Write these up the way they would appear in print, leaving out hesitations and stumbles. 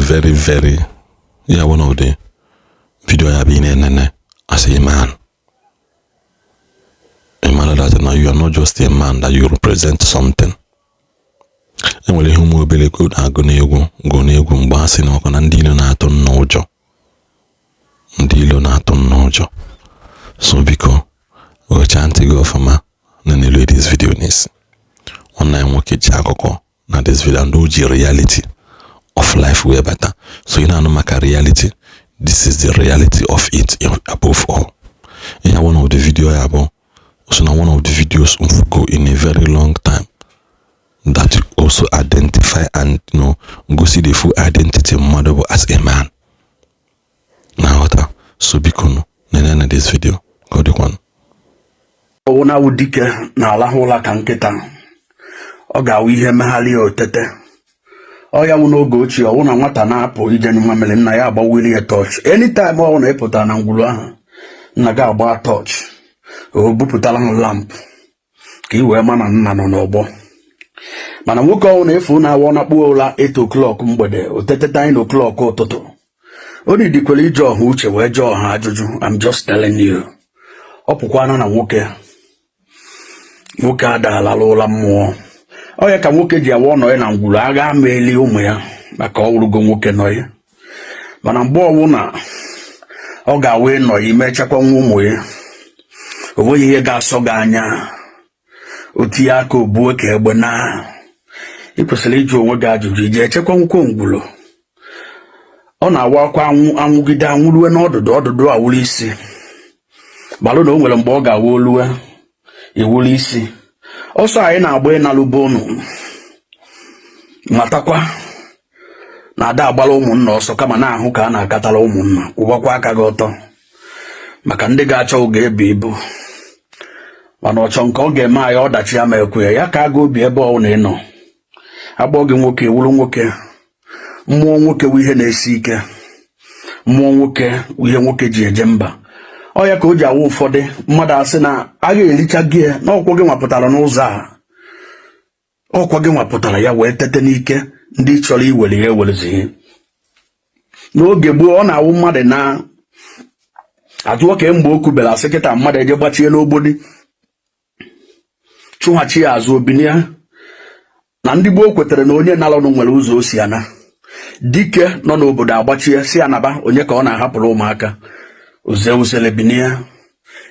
very very yeah, one of the video ya bụ ị na-enene as a man, a man that now you are not just a man, that you represent something. Enwere ihe ụmụ obere na-agụ n'egwu, gụ n'egwu mgbe a sị na ọkụ na ndị ilo na-atụ nna ụjọ, ndị ilo na-atụ nna ụjọ. So biko, gụchaa ntị gị ọfụma na n'elu this video n'isi. Nwanne anyị nwoke ji akụkọ na this video and o ji reality of life wee bata. So ị na-anụ maka reality, this is the reality of it above all. Ihe one of the video ya bụ so na one of the videos go in a very long time that you also identify and gosi the full identity mmadụ bụ as a man na nghọta. So biko nụ, nene na this video ka ọ dịkwanụ. Ọwụ na awụ dike na-alahụ ụla ka nkịta, ọ ga-awụ ihe megharị ya otete. Ọ ya wụ n'oge ochie, ọwụ na nwata na-apụ ije nyụ mamịrị, nna ya agbawiri ya torch. Anytime ọ na ịpụtara na ngwuru ahụ, nna gị agba torch, o bupụtara m lamp ka ị wee ma na nna nọ n'ọgbọ. Mana nwoke ọwụ na-efu na-awọ na-akpụ ụra 8 o'clock mgbede, otete 9 o'clock ụtụtụ, o nidikwere ije ọha uche wee jụọ ọha ajụjụ. I'm just telling you. Ọ pụkwana na nwoke nwoke adaalala ụra mmụọ. Ọ ya ka nwoke ji awa ọnọ ya na ngwuru agha ama eli ụmụ ya, maka ọ wụrụgo nwoke nọ ya. Mana mgbe ọwụ na ọ ga-awa ịnọ ya imechakwa nwa ụmụ ya, o nweghị ihe ga-asọ gị anya. O tinye aka obuo ka egbe na ị kwesịrị ịjụ onwe gị ajụjụ iji echekwa nkwụ ngwuru. Ọ na-awa akwa anwụ anwụgide anwụrue n'ọdụdụ ọdụdụ awụrụ isi gbalụ na o nwere mgbe ọ ga-awa olue iwuru isi ọsọ anyị na-agba ịnalụbe ụnụ. Matakwa na ada agbara ụmụnna ọsọ, kama na-ahụ ka a na-akatara ụmụnna. Kwụbakwa aka gị ọtọ, maka ndị ga-achọ oge ebu ibu, mana ọchọ nke ọ ga-eme anyị ọdachi ama ekwe ya ka aga obi ebe ọ na ịnọ agbọ gị nwoke wuru nwoke. Mmụọ nwoke wụ ihe na-esi ike, mmụọ nwoke wụ ihe nwoke ji eje mba. Ọ ya ka o ji awụ ụfọdụ mmadụ asị na agha ericha gị na ọkwọ gị nwapụtara n'ụzọ a, ọkwa gị nwapụtara ya wee tete n'ike. Ndị chọrọ iwere ya ewerezi. N'oge gboo, ọ na-awụ mmadụ na ajụọ ka mgbe o kubere, asị kịta mmadụ eje gbachie n'ogboni, chụghachi ya azụ obinie. Na ndị gboo kwetara na onye nalụnụ nwere ụzọ o si ana. Dike nọ n'obodo agbachie si anaba, onye ka ọ na-ahapụrụ ụmụaka oze uzele binie.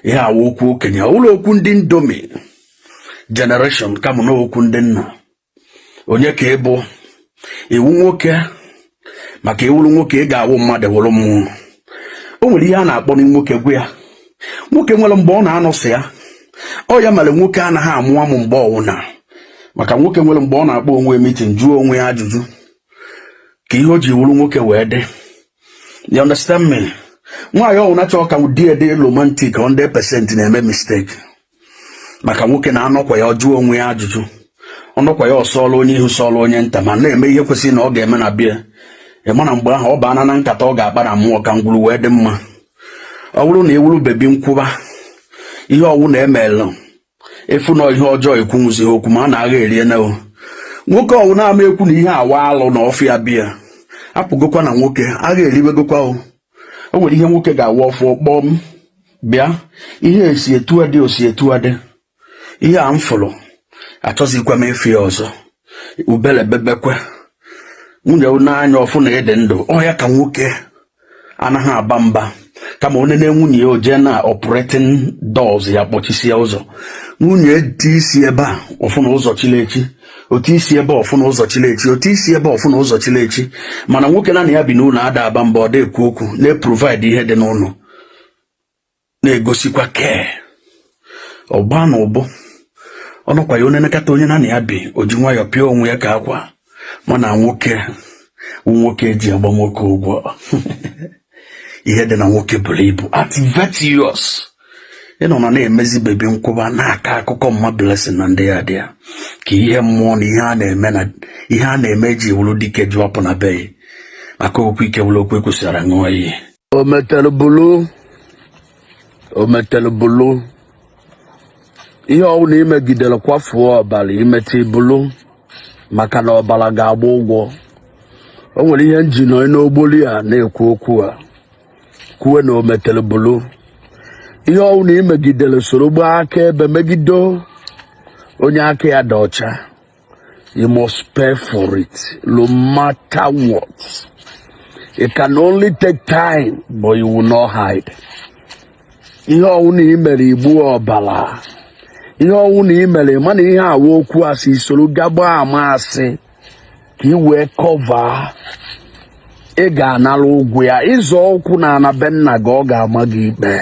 Ihe awa okwu okenye, ụlọ okwu ndị Indomie generation, kama na okwu ndị nna. Onye ka ịbụ iwu nwoke? Maka iwuru nwoke, ị ga-awụ mmadụ wụrụ mmụọ. O nwere ihe a na-akpọ nwoke, gwa ya nwoke nwere mgbe ọ na-anọsị ya. Ọ ya mere nwoke anaghị amụ amụ mgbe ọwụna, maka nwoke nwere mgbe ọ na-akpọ onwe meeting, jụọ onwe ya ajụjụ ka ihe o ji wuru nwoke wee dị. You understand me? Nwaanyị ọwụna chọọ ka di dị romantic 100% na-eme mistake, maka nwoke na-anọkwa ya ọ jụọ onwe ya ajụjụ. Ọnọkwa ya ọsọọla onye ihu sọọla onye nta, ma na-eme ihe kwesịrị na ọ ga-eme na bịa. Ị ma na mgbe ahụ ọ baana na nkata ọ ga-akpa na mmụọ ka ngwuru wee dị mma. Ọ bụrụ na ewuru baby nkwụba ihe ọwụ na emelụ efu na ihe ọjọọ, ekwunwuzi okwu ma a na-agha erie na o nwoke ọwụ na-ama ekwu na ihe awa alụ na ọfịa bịa apụgokwa na nwoke agha eriwegokwa. O nwere ihe nwoke ga-awa ọfụ kpọọ m bịa, ihe esi etu adị, osi etu adị, ihe a m fụrụ, achọzikwa m efu ya ọzọ. Ubele bebekwe nwunye n'anya ọfụ na ịdị ndụ. Ọ ya ka nwoke anaghị aba mba, kama onye na nwunye ya o jee na operating doors ya, kpọchisie ụzọ. Nwunye ti isi ebe a, ọfụ na ụzọ chilechi, otu isi ebe, ọfụ na ụzọ chilechi, otu isi ebe, ọfụ na ụzọ chilechi. Mana nwoke na ya bi n'ụlọ ada aba mba, ọ na-ekwu okwu, na-eprovide ihe dị n'ụlọ, na-egosikwa kee ọgba na ụbụ. Ọnọkwa ya onye nekata onye na ya bi, o ji nwayọọ pịa onwe ya ka akwa. Mana nwoke wụ nwoke eji agba nwoke ụgwọ. Ihe dị na nwoke buru ibu. Activate yours. Ị nọ na na-emezi baby nkwụba, na-akọ akụkọ mma Blessing na ndị ya dị ya ka ihe mmụọ na ihe a na-eme na ihe a na-eme eji wuru dike jụọ apụ na be, maka okwu ike wuru okwu ekwesịrị ṅụọ iyi. O metere bulu, o metere bulu. Ihe ọbụla imegidere kwafuo ọbara, imeta ibulu, maka na ọbara ga-agba ụgwọ. O nwere ihe nji nọ n'ogboli a na-ekwu okwu a, kwuwe na o metere bulu ihe ọwụ na imegidere, soro gbaa aka ebe megide onye aka ya dị ọcha. You must pay for it, no matter what. It can only take time, but you will not hide. Ihe ọwụ na imere igbu ọbara, ihe ọwụ na imere mana ihe awa okwu asị, soro gagba ama asị ka ị wee cover, ị ga-anara ụgwọ ya. Ịzọ ụkwụ na ana be nna gị, ọ ga-ama gị ikpe.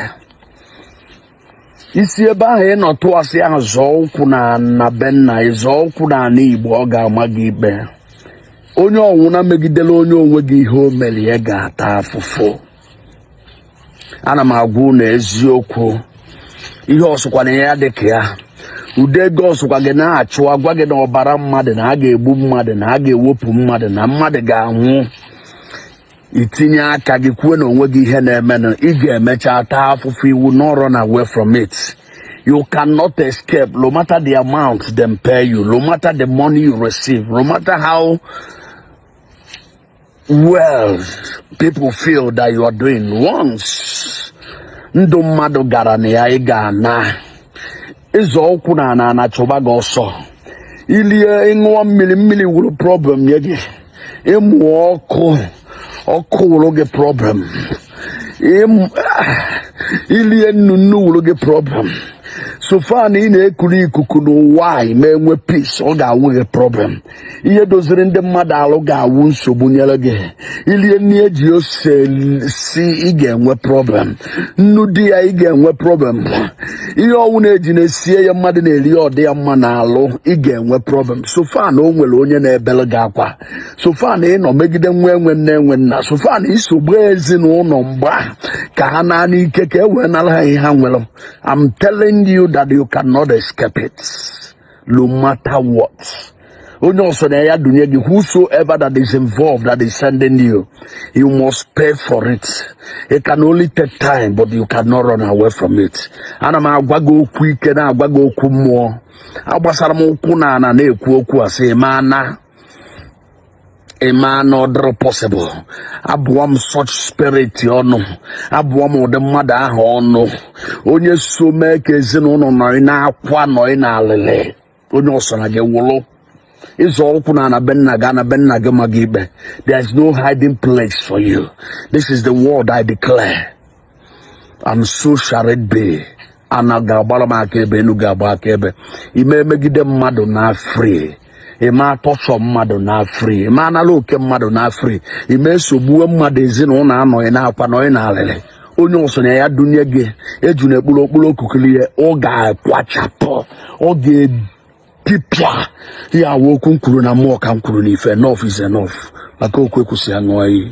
Isi ebe ahụ ị nọ tụasị ahụ, zọọ ụkwụ na ana be nna ị, zọọ ụkwụ na ana Igbo, ọ ga-ama gị ikpe. Onye ọwụna megidere onye onwe gị ihe o mere ya ga-ata afụfụ. Ana m agwa unu eziokwu. Ihe ọsụkwana ya dị ka ya ude ego ọsụkwa gị na-achụ, agwa gị na ọbara mmadụ, na a ga-egbu mmadụ, na a ga-ewepụ mmadụ, na mmadụ ga-anwụ, itinye aka gị kwuo na onwe gị ihe na-emenụ, ị ga-emecha taa afụfụ. Iwu no run away from it. You cannot escape, no matter the amount them pay you, no matter the money you receive, no matter how well people feel that you are doing. Once ndụ mmadụ gara na ya, ị ga-ana ịzọ ụkwụ na ana ana chụba gị ọsọ. Ilie, ịṅụọ mmiri, mmiri wuru problem nye gị. Ịmụ ọkụ, ọkụ wuru gị problem. Ilie nnu, nnu wuru gị problem. So far na ị na-ekuru ikuku n'ụwa a, ma enwe peace, ọ ga-awụ gị problem. Ihe doziri ndị mmadụ alụ ga-awụ nsogbu nyere gị. Ilie nri eji ose si, ị ga-enwe problem. Nnu dị ya, ị ga-enwe problem. Ihe ọnwụ na-eji na-esie ya, mmadụ na-eri ya, ọ dị ya mma n'alụ, ị ga-enwe problem. So far na o nwere onye na-ebele gị akwa, so far na ị nọ megide nwa enwe nne enwe nna, so far na isogbu ezinụlọ mgba ka ha naa n'ike ka e wee nara ha ihe ha nwere, I'm telling you that you cannot escape it, no matter what. Onye ọsọ na ya dunye gị, whosoever that is involved, that is sending you, you must pay for it. It can only take time, but you cannot run away from it. Ana m agwa gị okwu ike, na-agwa gị okwu mmụọ. Agbasara m ụkwụ na ana na-ekwu okwu a, sị ma na ịma na ọ dịrị possible. Abụọ m such spirit ọnụ, abụọ m ụdị mmadụ ahụ ọnụ. Onye so mee ka ezinụlọ nọrị na-akwa, nọrị na alịlị, onye ọsọ na gị wụlụ ịzọ ụkwụ na ana be nna gị, ana be nna gị ma gị ikpe. There is no hiding place for you. This is the word I declare, and so shall it be. Ana ga-agbara m aka ebe, enu ga-agba aka ebe. Ime emegide mmadụ na free, ime atọchọ mmadụ na free, ime anara oke mmadụ na free, ime esogbuwe mmadụ, ezinụlọ anọghị na-akwa, nọghị na alịlị, onye ọsọ ya dunye gị eju na ekpuru okpuru okukiri ya, ọ ga-akwachapụ, ọ ga-etipịa ya. Awụ okwu m kwuru na mmụọ ka m kwuru n'ife. Enough is enough. Maka okwu ekwusi ya ṅụọ iyi.